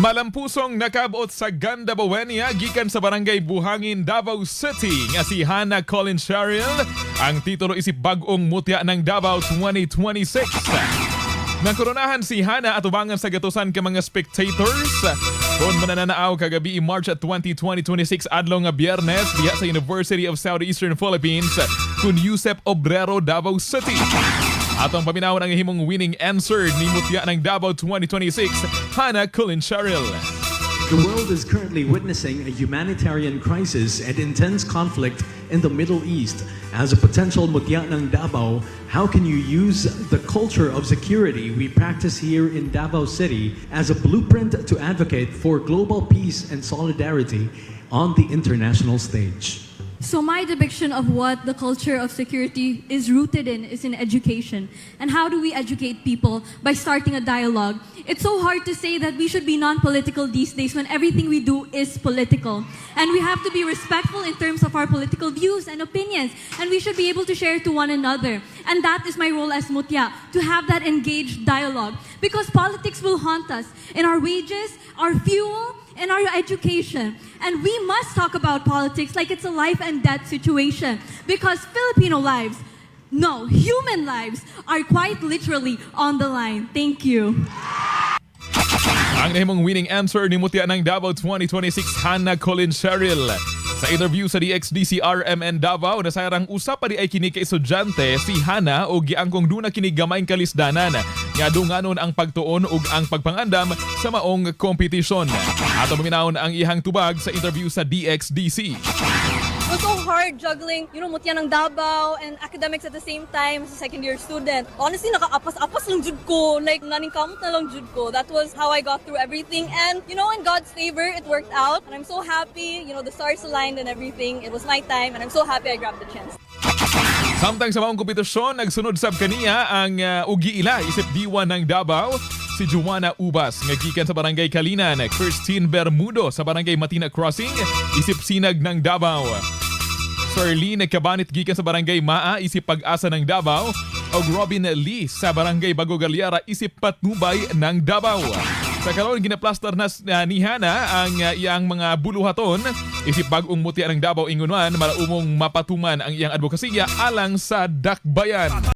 Malampusong nakabot sa Ganda Bawenia gikan sa Barangay Buhangin, Davao City nga si Hannah Colin Cheryl ang titulo isip bag-ong mutya ng Davao 2026. Nakoronahan si Hannah atubangan sa gatusan ka mga spectators kung mananaaw kagabi, March at 20, 2026, adlaw nga Biyernes, diha sa University of Southeastern Philippines kun Yusef Obrero, Davao City. Atong paminawon ang himong winning answer ni Mutya ng Davao 2026, Hannah Colin Cheryl. The world is currently witnessing a humanitarian crisis and intense conflict in the Middle East. As a potential Mutya ng Davao, how can you use the culture of security we practice here in Davao City as a blueprint to advocate for global peace and solidarity on the international stage? So my depiction of what the culture of security is rooted in is in education. And how do we educate people? By starting a dialogue. It's so hard to say that we should be non-political these days when everything we do is political. And we have to be respectful in terms of our political views and opinions. And we should be able to share to one another. And that is my role as Mutya, to have that engaged dialogue. Because politics will haunt us in our wages, our fuel, and our education. And we must talk about politics like it's a life and death situation. Because Filipino lives, no, human lives, are quite literally on the line. Thank you. Ang nahimong winning answer ni Mutya ng Davao 2026, Hannah Colin Cheryl. Sa interview sa DXDC RMN Davao, nasayran usa pa diay kini ka estudyante si Hannah og giangkong duna kini gamayng kalisdanan nga dunganon ang pagtuon ug ang pagpangandam sa maong kompetisyon. Ato paminawon ang ihang tubag sa interview sa DXDC. It was so hard juggling Mutya ng Davao and academics at the same time as a second year student. Honestly, nakaapas-apas lang jud ko. Like, naningkamot na lang jud ko. That was how I got through everything. And in God's favor, it worked out. And I'm so happy. The stars aligned and everything. It was my time and I'm so happy I grabbed the chance. Samtang sa maong kompetisyon, nagsunod sab kaniya ang ugi ila isip diwa ng Davao, si Joanna Ubas nga gikan sa Barangay Kalinan, Christine Bermudo sa Barangay Matina Crossing isip Sinag ng Davao. Charlene Cabanit gikan sa Barangay Maa isip Pag-asa ng Davao ug Robin Lee sa Barangay Bago Galyara isip Patnubay ng Davao. Sa karon, ginaplastar na ni Hana ang iyang mga buluhaton isip bag-ong mutya ng Davao, ingon man malaumong mapatuman ang iyang advokasya alang sa dakbayan.